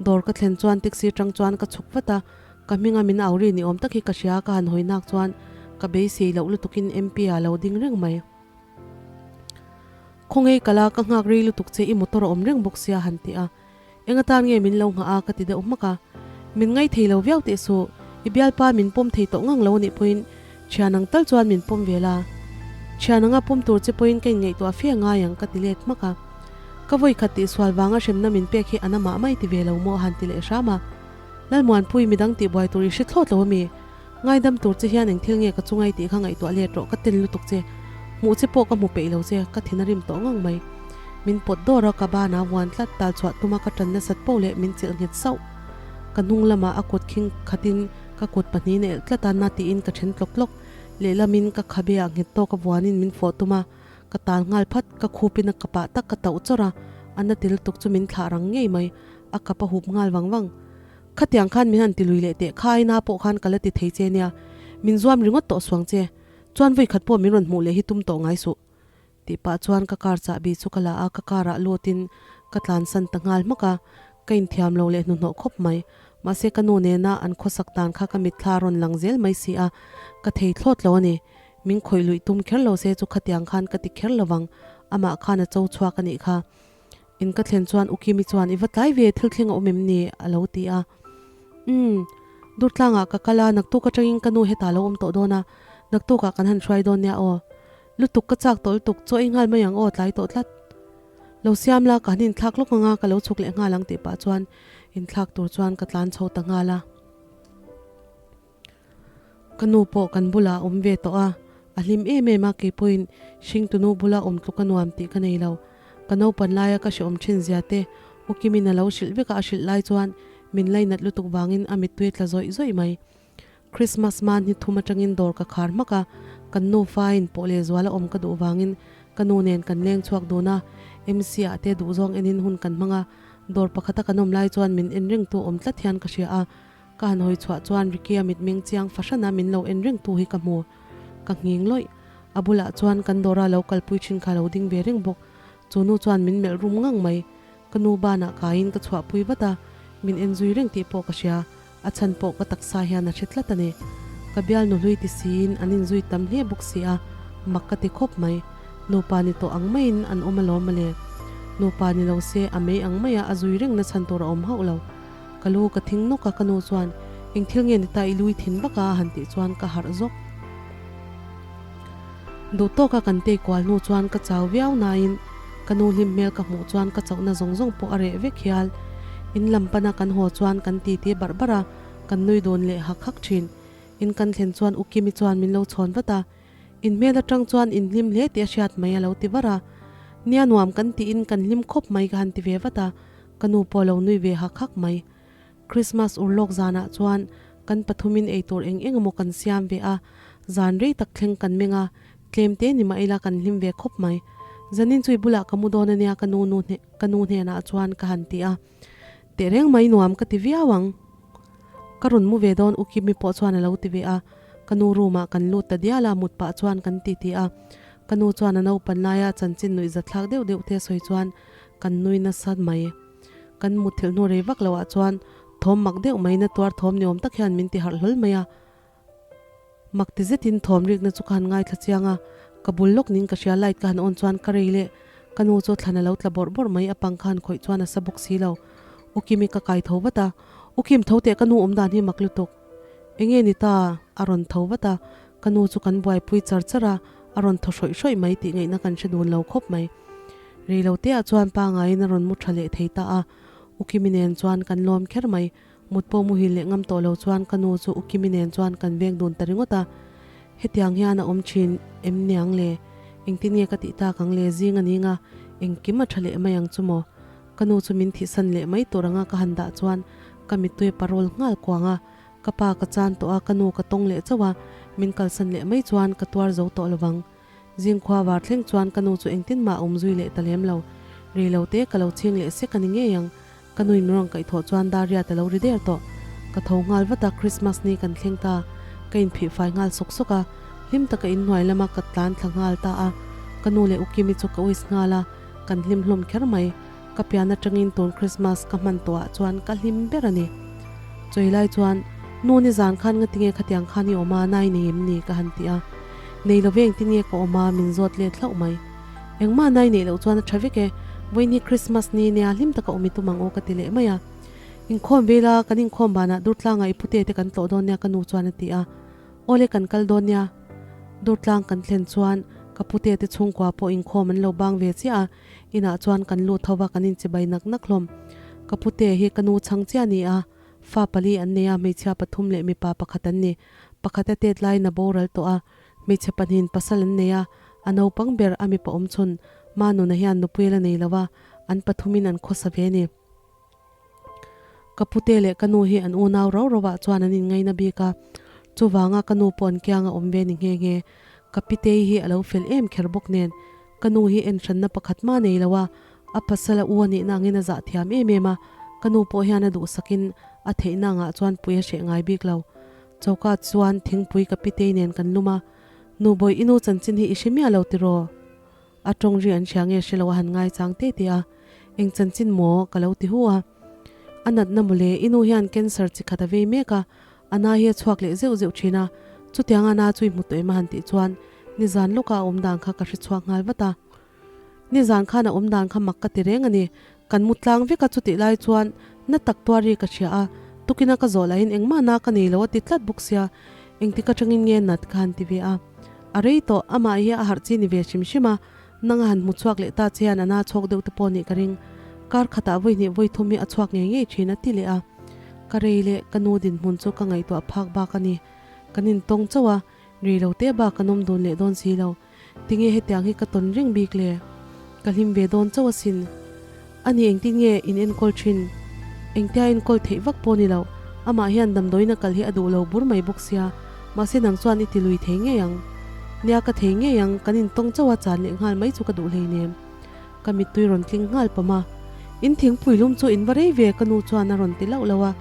Dawr ka thlen chuan taxi atang chuan ka chhuk vat a, ka hminga min au ri ni awm tak hi ka hria ka han hawi nak chuan ka beisei loh lutukin MP a lo ding reng mai. Khawnge kala ka nghak rei lutuk che i motor a awm reng bawk sia han ti a. Eng atan nge min lo nghah a ka ti deuh hmak a. Min ngai thei lo viau teh suh, i bialpa min pawm thei tawh ngang lo anih pawhin thian ang tal chuan min pawm ve la. Thian anga pawm tur che pawhin ka inngaihtuah fe ngai ang ka ti let hmak a. Ka vawi khat tih sual vanga hremna min pek hi ana mah mai ti ve lo maw a han ti leh hram a. Lalmuanpui midang tihbuai tur i hre thlawt lo ami? Ngaidam tur che hian eng thil nge ka chungai tih kha ngaihtuah let rawh ka tel lutuk che. Hmuh che pawh ka hmu peih lo che, ka thin a rim tawh ngang mai. Min pawt dawr a, ka banah vuan tlat tal chhuah tuma ka tan nasat poh leh min chilh nghet sauh. Ka hnung lamah a kut khing khatin ka kut pahnihin a elh tlat a, na tiin ka then tlawk tlawk. Lehlamin ka khabe ah nghet tawk a vuanin min fawh tum a, ka tal nghal phat, ka khupin a kapah tak ka tauh chawrh a, a na til tuk chu min thlah rang ngei mai, a kap a hup nghal vang vang. Khatiang khan min han ti lui leh teh, kha aina pawh khan ka la ti thei che nia, min zuam ringawt tawh suang che, chuan vawi khat pawh min rawn hmuh leh hi tum tawh ngai suh. Tih pah chuan ka car chahbi chu ka la a, ka car ah lutin ka tlansan ta nghal hmak a, ka inthiam lo leh hnuhnawh khawp mai. Mahse ka nu nena an khawsak dan kha ka mitthla a rawn lang zel mai si a, ka thei thlawt lo a ni. Min khawih luih tum kher lo se chu khatiang khan ka ti kher lovang, amah khan a cho chhuak a nih kha. In ka thlen chuan U Kimi chuan i va tlai ve thil thleng a awm em ni? a lo ti a. Umm, Durtlangah ka kal a, naktuk atangin ka nu hetah a lo awm tawh dawn a, naktukah kan han hruai dawn nia aw. Lutuk ka chak tawh lutuk, chaw ei nghal mai ang aw tlai tawh tlat. Lo siam la, ka han inthlak lawk ang a, ka lo chhuk leh nghal ang tih pah chuan inthlak tur chuan ka tlan chho ta nghal a. Ka nu pawh kan bulah a awm ve tawh a, a hlim em em a, kei pawhin hringtunu bula awm tluk a nuam tih ka nei lo. Ka naupan laia ka hreawm thin zia te U Kimin a lo hrilh vek a, a hrilh lai chuan min lainat lutuk vangin a mittui tla zawih zawih mai. Christmas hma ni thum atangin dawr ka khar hmak a, kan nufa in pawh leh zual a awm ka duh vangin ka nu nen kan leng chhuak dun a, MC ah te duhzawng enin hun kan hmang a, dawr pakhata kan awm lai chuan min en rengtu awm tlat hian ka hria a, Ka han hawi chhuah chuan Ricky-a mitmeng chiang fahrana min lo en reng tu hi ka hmu. Ka nghing lawih. A bulah chuan kan dawra lo kalpui thin kha lo ding ve reng bawk. Chu nu chuan min melh rum ngang mai. Ka nu banah kaiin ka chhuahpui vat a, min en zui reng tih pawh ka hria. A chhan pawh ka taksa hian a hre tlat a ni. Ka bial nu hlui ti siin an inzui tam hle bawk si a, mak ka ti khawp mai. Nupa ni tawh ang maiin an awm alawm mawle. Nupa ni lo se a mei ang maia a zui reng na chhan tur a awm hauh lo. Ka lu ka thing nawk a, ka nu chuan, Eng thil nge ni ta i lui thin vak a? a han tih chuan ka harh zawk. Duh tawka kan tei kual hnu chuan ka chau viau nain ka nu hlim hmel ka hmuh chuan ka chauhna zawng zawng pawh a reh vek hial. In lam pana kan haw chuan kan titi barh barh a, kan nui dun leh hak hak thin. In kan thlen chuan U Kimi chuan min lo chhawn vat a, In hmel atang chuan in hlim hle tih a hriat mai a lo ti var a. Nia nuam kan tiin kan hlim khawp mai ka han ti ve vat a, Ka nu pawh lo nui ve hak hak mai. Christmas urlawk zanah chuan kan pathumin eitur eng eng emaw kan siam ve a, zan rei tak thleng kan meng a, tlem te ni mah ila kan hlim ve khawp mai. Zanin chu i bulah ka mu dawn ania ka nu nu ka nu hnenah chuan ka han ti a. Tehreng mai nuam ka ti viau ang. Ka rawn mu ve dawn U Kimi pawh chuan a lo ti ve a, ka nu room ah kan lut ta dial a, mut pah chuan kan ti ti a. Ka nu chuan a naupan laia chanchin nuih zathlak deuh deuh te sawi chuan Kan nui nasa mai. Kan mutthilh hnu rei vak loah chuan thawm mak deuh mai na tuar thawm ni awm tak hian min ti harh hlawl mai a. Mak ti zetin thawm rikna chu ka han ngaithla chiang a, ka bul lawk ning ka hria light ka han on chuan ka rei leh ka nu chu thlan a lo tla bawrh bawrh mai a pang kha han khawih chuan a sa bawk si lo. U Kimi ka kai tho vat a, U Kim tho teh ka nu awm dan hi mak lutuk. Enge ni ta? A rawn tho vat a, ka nu chu kan buaipui char char a, a rawn thaw hrawih hrawih mai tih ngaihna kan hre dun lo khawp mai. Rei lo te ah chuan pa ngaiin a rawn mu tha leh thei ta a. U Kimi nen chuan kan lawm kher mai. Mut pawh muhil leh ngam tawh lo chuan ka nu chu U Kimi nen chuan kan veng dun ta ringawt a. Hetiang hian a awm thin em niang le? Engtin nge ka tih tak ang le? Zing a ning a, engkim a tha leh mai ang chu maw? Ka nu chu min thihsan leh mai tur anga ka han dah chuan ka mittui parol nghal kuang a. Ka pa ka chan tawh a, ka nu ka tawng leh chauh a, min kalsan leh mai chuan ka tuar zo tawh lovang. Zingkhua var thleng chuan ka nu chu engtin mah a awm zui leh ta lem lo. Rei lo te ka lo chhing leh sek a ni ngei ang. Ka nuin min rawn kaihthawh chuan Daria ta lo ri der tawh. Ka tho nghal vat a, Christmas ni kan thleng ta. Ka inphih fai nghal sawk sawk a, hlim taka inhnuai lama ka tlan thla nghal ta a. Ka nu leh U Kimi chu ka wish nghal a, kan hlim hlawm kher mai. Ka pian atangin tun Christmas ka hman tawhah chuan ka hlim ber a ni. Chawi lai chuan, Nu nizan khan ngatinge khatiang khan i awm a, nai nei em ni? ka han ti a. Nei lo ve engtin nge ka awm a, min zawt let hlauh mai. Engmah nai neih loh chuan a tha vek e, vawiin hi Christmas ni nia hlim taka awm i tum ang aw ka ti leh mai a. Inkhawm ve ila, kan inkhawm banah Durtlangah i pute te kan tlawh dawn nia ka nu chuan a ti a. Awle kan kal dawn nia. Durtlang kan thlen chuan ka pute te chhungkua pawh inkhawm an lo bang ve chiah a, inah chuan kan lut ho va kan inchibai nak nak hlawm. Ka pute hi ka nu chhang chiah a ni a, fa pali an nei a, hmeichhia pathum leh mipa pakhat an ni. Pakhat a tet laiin a boral tawh a, Hmeichhe pahnihin pasal an nei a, a naupang ber a mipa awm chhun Manuna hian nupui a la nei lo a, an pathumin an khawsa ve a ni. Ka pute leh ka nu hi an unau rau rauah chuan an inngaina bik a, chuvanga ka nu pawh an kianga awm ve ni nghe nghe. Ka pitei hi a lo fel em kher bawk nen, ka nu hi enhranna pakhat mah nei lo a, a pasal a u a nihna angin a zah thiam em em a, ka nu pawh hian a duhsakin a theihna angah chuan pui a hreh ngai bik lo. Choka chuan thingpui ka pitei nen kan lum a, Nu Bawi i nu chanchin hi i hre miah lo tiraw? A tawng ri an hria nge hre lo a han ngai chang te te a, Eng chanchin maw? ka lo ti hu a. A natna mawle, i nu hian cancer chi khat a vei mek a, a na hi a chhuak leh zeuh zeuh thin a, chutiang a na chu i hmu tawh em a han tih chuan nizan lawka a awm dan kha ka hre chhuak nghal vat a. Nizan khan a awm dan kha mak ka ti reng a ni. Kan mu tlang vek a chutih lai chuan na tak tuar ri ka hria a, tukina ka zawh lahin engmah na ka nei lo a ti tlat bawk sia, engtik atangin nge nat ka han ti ve a. A rei tawh, amah hi a harh chi ni ve hrim hrim a, nang a han hmu chhuak leh ta che hian a na chhawk deuh te pawh nih ka ring. Kar khatah vawi hnih vawi thum hi a chhuak ngei ngei thin a ti leh a. Ka rei leh ka nu dinhmun chu ka ngaihtuah phak bak a ni. Kan intawng chauh a, rei lo te bak kan awm dun leh dawn si lo. Tinge hetiang hi ka tawn reng bik le? Ka hlim ve dawn chauh asin. Ani engtin nge in enkawl thin? Engtia enkawl theih vak pawh ni lo. Amah hian damdawiin a kal hi a duh lo bur mai bawk sia. Mahse nang chuan i ti lui thei ngei ang. Nia ka thei ngei ang, kan intawng chauh a chan leh nghal mai chu ka duh hleinem. Ka mittui rawn tling nghal pam a. In thingpui lum chu in va rei ve ka nu chuan a rawn ti lauh lauh a,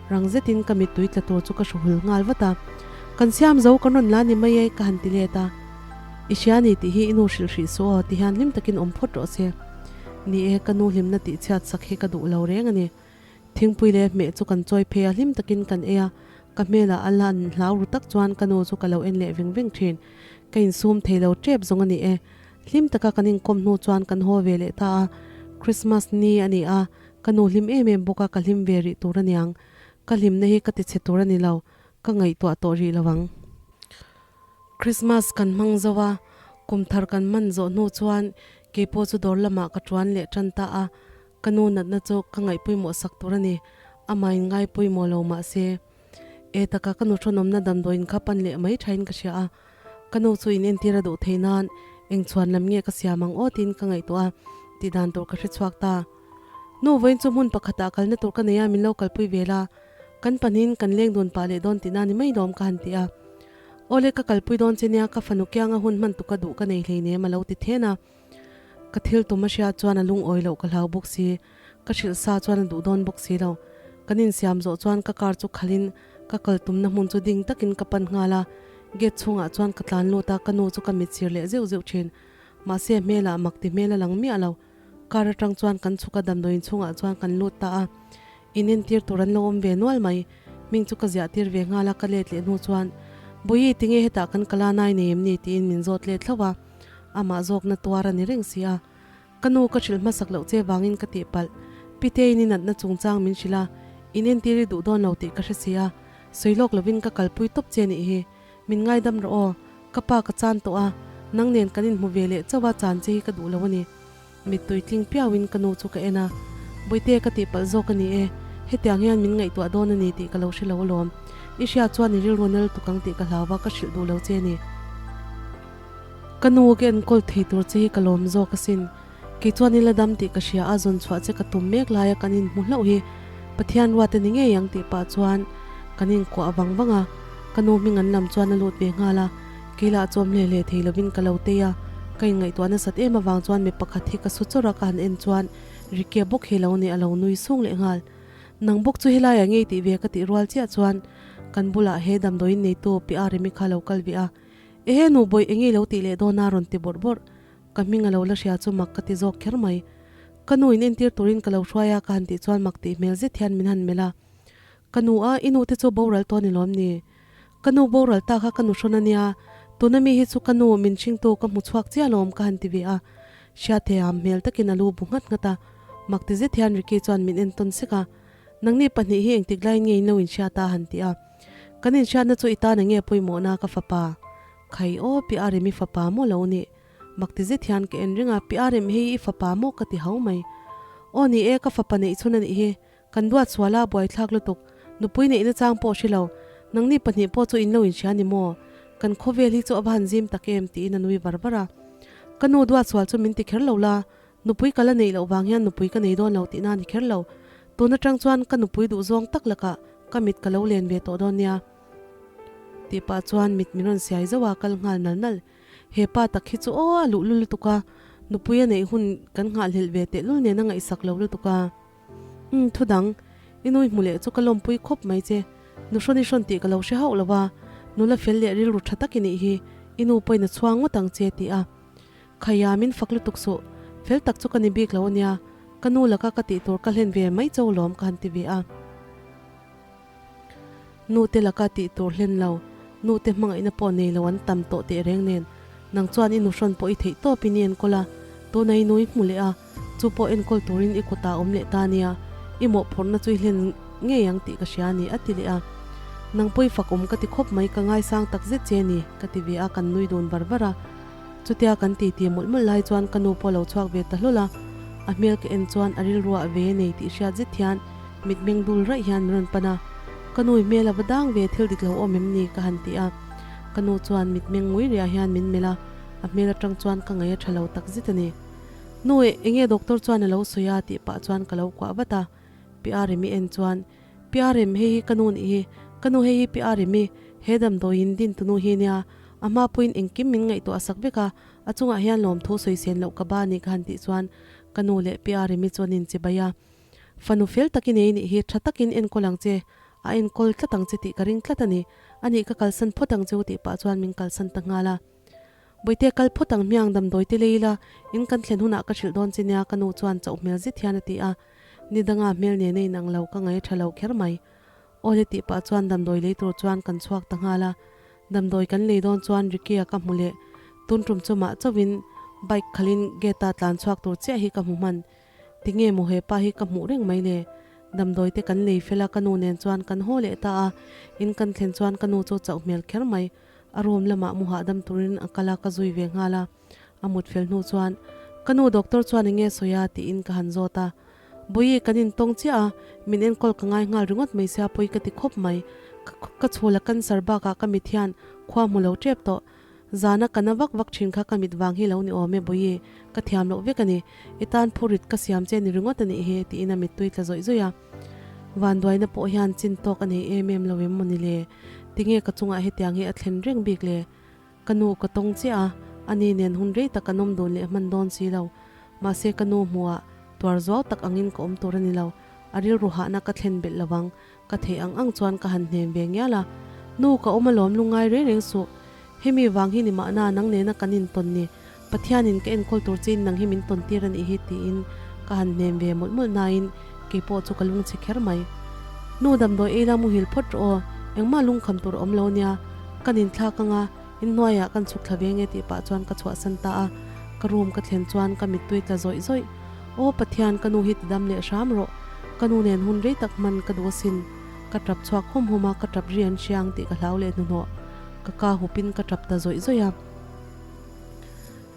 rang zetin ka mittui tla tur chu ka hru hul nghal vat a. Kan siam zo kan rawn la ni mai e ka han ti let a. I hria ni tih hi i nu hrilh hrih suh aw ti hian hlim takin awm phawt rawh se. Ni e, ka nu hlimna tih chhiat sak hi ka duh lo reng a ni. Thingpui leh hmeh chu kan chawi phei a, hlim takin kan ei a, ka hmelah a lan hlau ru tak chuan ka nu chu ka lo en leh veng veng thin. Ka insum thei lo tep zawng a ni e. Hlim taka kan inkawm hnu chuan kan haw ve leh ta a, Christmas ni a ni a, ka nu hlim em em bawk a, ka hlim ve rih tur a niang. Ka hlimna hi ka tichhe tur a ni lo, ka ngaihtuah tawh rih lo ang. Christmas kan hmang zo a, kum thar kan hman zawh hnu chuan keipawh chu dawr lamah ka tuan leh tan ta a, ka nu natna chu ka ngaihpawimawh sak tur a ni, amah in ngaipawimawh lo mah se. E taka ka nu thawnawmna damdawiin kha pan leh mai thain ka hria a, ka nu chu in entir a duh theih nan eng chhuan lam nge ka siam ang aw tiin ka ngaihtuah a, tih dan tur ka hre chhuak ta. Nu vawiin chu hmun pakhatah kalna tur ka nei a, min lo kalpui ve la, kan pahnihin kan leng dun pah leh dawn tihna ni mai lawm ka han ti a. Awle ka kalpui dawn che nia ka fanu kianga hun hman tuk a duh ka nei hleinem a lo ti then a. Ka thil tum a hriat chuan a lungawi loh ka hlau bawk si, ka hrilh sa chuan a duh dawn bawk si lo. Kan insiam zawh chuan ka car chu khalhin ka kal tumna hmun chu ding takin ka pan nghal a, gate chhungah chuan ka tlan lut a, ka nu chu ka mit sir leh zeuh zeuh thin. Mahse hmelah mak ti hmel a lang miah lo. Car atang chuan kan chhuk a damdawiin chhungah chuan kan lut ta a, in entir tur an lo awm ve nual mai. Hming chu ka ziah tir ve nghal a, ka let leh hnu chuan, Bawihi tinge hetah kan kala nai nei em ni? tiin min zawt let hlauh a, amah zawkna tuar a ni reng si a. Ka nu ka hrilh hmasak loh che vangin ka tihpalh. Piteiin i natna chungchang min hrilh a, in entir i duh dawn lo tih ka hre si a, sawi lawk lovin ka kalpui tawp che nih hi. Min ngaidam rawh aw, ka pa ka chan tawh a, nang nen kan inhmu ve leh chauh a chan che hi ka duh lo a ni. Mittui tling piauin ka nu chu ka en a, Bawihte ka tihpalh zawk a ni e, hetiang hian min ngaihtuah dawn a ni tih ka lo hre lo alawm. I hriat chuan i rilru nal tuk ang tih ka hlau va, ka hrilh duh lo che a ni. Ka nu ka enkawl thei tur che hi ka lawm zawk asin. Kei chuan i la dam tih ka hria a, zawn chhuah che ka tum mek laia kan inhmu hlauh hi Pathian ruat a ni ngei ang tih pah chuan kan inkuah vang vang a, ka nu hming an lam chuan a lut ve nghal a, kei lah chuan hle hle thei lovin ka lo tei a, ka inngaihtuah nasat em avang chuan mi pakhat hi ka su chawrh a ka han en chuan Ricky bawk hi lo ni a lo nui sung leh nghal. Nang bawk chu helaiah ngei tih ve ka tih rual chiah chuan kan bulah he damdawiin neitu Pi Aremi kha lo kal ve a, Ehe nu bawih enge lo tih leh dawn a rawn ti bawrh bawrh. Ka hming a lo la hria chu mak ka ti zawk kher mai. Ka nu in entir turin ka lo hruai a ka han tih chuan mak tih hmel zet hian min han melh a. Ka nu a, i nu te chu boral tawh a ni lawm ni? Ka nu boral ta kha ka nu hrawn a nia, tuna mi hi chu ka nu min hringtu ka hmu chhuak chiah lawm ka han ti ve a. Hriatheiam hmel takin a lu bu nghat nghat a. Mak ti zet hian Ricky chuan min entawn sek a. Nangni pahnih hi engtik laiin nge in lo inhriat a han ti a. Kan inhriatna chu i tan enge pawimawhna ka fapa? Khai aw, Pi Arem i fapa maw lo nih? Mak ti zet hian ka en reng a, Pi Arem hei i fapa maw ka ti hau mai. Aw ni e, ka fapa neih chhun a nih hi. Kan duat sual a, buaithlak lutuk. Nupui neihna chang pawh hre lo. Nangni pahnih pawh chu in lo inhria ni maw? Kan khawvel hi chu a va han zim tak em tiin a nui var var a. Ka nu duat sual chu min ti kher lo la, nupui ka la neih loh vang hian nupui ka nei dawn lo tihna a ni kher lo. Tun atang chuan ka nupui duhzawng tak lakah ka mit ka lo len ve tawh dawn nia. Tih pah chuan mit min rawn siai zauh a, kal nghal nal nal. He pa tak hi chu aw a luhlul lutuk a, nupui a neih hun kan nghahhlelh ve tehlul nen a ngaihsak lo lutuk a. Umm thu dang, i nui hmu leh chu ka lawmpui khawp mai che. Nu hrawn i hrawn tih ka lo hre hauh lo a, nula fel leh rilru tha tak i nih hi, i nu pawhin a chhuang ngawt ang che ti a. Khaia min fak lutuk suh, fel tak chu ka ni bik lo a nia, ka nu laka ka tih tur ka hlen ve mai cho lawm ka han ti ve a. Nu te laka tih tur hlen lo, nu te hmangaihna pawh nei lo an tam tawh teh reng nen, nang chuan i nu hrawn pawh i theih tawpin i enkawl a, tuna i nui hmu leh a, chu pawh enkawl turin i kutah awm leh ta nia, i mawhphurhna chu i hlen ngei ang tih ka hria a ni, a ti leh a. Nang pawh i fak awm ka ti khawp mai, ka ngaisang tak zet che ni, ka ti ve a, kan nui dun var var a. Chutia kan titi mawlh mawlh lai chuan ka nu pawh a lo chhuak ve ta hlawl a, a hmel ka en chuan a rilruah ve nei tih hriat zet hian mitmeng dul raih hian min rawn pan a, Ka nu i hmel a va dang ve, thil dik lo awm em ni? ka han ti a, ka nu chuan mitmeng ngui riah hian min melh a, a hmel atang chuan ka ngaih a tha lo tak zet a ni. Nu e, enge doctor chuan a lo sawi a? tih pah chuan ka lo kuah vat a, Pi Aremi en chuan, Pi Arem, hei hi ka nu nih hi, ka nu hei hi Pi Aremi, he damdawiin din tunu hi nia, a hma pawhin engkim min ngaihtuah sak vek a, a chungah hian lawmthu sawi sen loh ka ba a ni ka han tih chuan ka nu leh Pi Aremi chuan in chibai a. Fanu fel tak i nei nih hi tha takin enkawl ang che, a enkawl tlat ang che tih ka ring tlat a ni, a nih ka kalsan phawt ang che u tih pah chuan min kalsan ta nghal a. Bawihte kal phawt ang hmiang damdawi te lei ila, in kan thlen hunah ka hrilh dawn che nia ka nu chuan chauh hmel zet hian a ti a, ni danga hmel nena inang lo ka ngaih tha lo kher mai. Awle tih pah chuan damdawi lei tur chuan kan chhuak ta nghal a, damdawi kan lei dawn chuan Ricky-a ka hmu leh tun tum chu mah chauhin bike khalhin gate-a tlan chhuak tur chiah hi ka hmu hman. Tinge maw he pa hi ka hmuh reng mai le? Damdawi te kan lei fel a ka nu nen chuan kan haw leh ta a, in kan thlen chuan ka nu chu chauh hmel kher mai. A room lamah mu hahdam turin a kal a ka zui ve nghal a, a mut fel hnu chuan ka nu doctor chuan enge sawi a tiin ka han zawt a, Bawihi kan intawng chiah a, min enkawl ka ngai nghal ringawt mai sia pawi ka ti khawp mai, ka chhul a cancer bakah ka mit hian khua hmu lo tep tawh, zana ka na vak vak thin kha ka mit vang hi lo ni awm e Bawihi, ka thiam loh vek a ni, i tan phurit ka siam che ni ringawt a nih hi tiin a mittui tla zawih zawih a, vanduaina pawh hian chin tawk a nei em em lo em maw ni le? Tinge ka chungah hetiang hi a thlen reng bik le? Ka nu ka tawng chiah a, ani nen hun rei tak an awm dun leh hman dawn si lo. Mahse ka nu hmuhah tuar zuau tak angin ka awm tur a ni lo. A rilru hahna ka thlen belh lo vang. Ka theih ang ang chuan ka han hnem ve ngial a. Nu ka awm alawm lungngai reng reng suh. Hemi vang hi ni mahna nang nena kan intawn ni. Pathianin ka enkawl tur chiin nang hi min tawn tir a nih hi tiin ka han hnem ve mawlh mawlh nain keipawh chu ka lungchhe kher mai. Nu damdawi ei la muhil phawt rawh aw, engmah lungkham tur a awm lo nia, ka ninthlak anga inhnuaiah kan chhuk thla ve nge tih pah chuan ka chhuahsan ta a, ka room ka thlen chuan ka mittui tla zawih zawih. Aw Pathian ka nu hi tidam leh hram rawh, ka nu nen hun rei tak hman ka duh asin, ka tap chhuak hawm hawm a ka tap ri an hria ang tih ka hlau leh hnuhnawh, ka ka hupin ka tap ta zawih zawih a.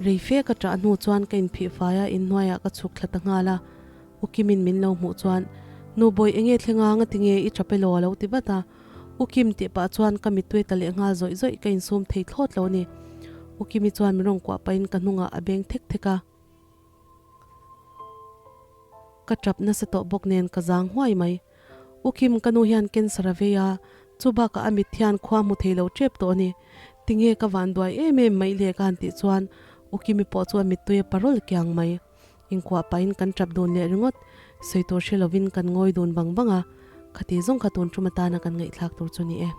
Rei fe ka ṭah hnu chuan ka inphih fai a, inhnuaiah ka chhuk thla ta nghal a. U Kimin min lo hmuh chuan, Nu Bawih enge thlenga ngatinge i tap elaw a lo ti vat a. U Kim tih pah chuan ka mittui ta leh nghal zawih zawih ka insum thei thlawt lo a ni. U Kimi chuan min rawn kuah pahin ka hnungah a beng thek thek a. Ka tap nasa tawh bawk nen ka zang huai mai. U Kim ka nu hian cancer a vei a, chu bakah a mit hian khua hmu thei lo tep tawh a ni. Tinge ka van duai em em mai le ka han tih chuan U Kimi pawh chu a mittui a parawl kiang mai. Inkuah pahin kan tap dun leh ringawt, sawi tur hre lovin kan ngawi dun vang vang a, khati zawng kha tun tum atana kan ngaihthlak tur chu ni e.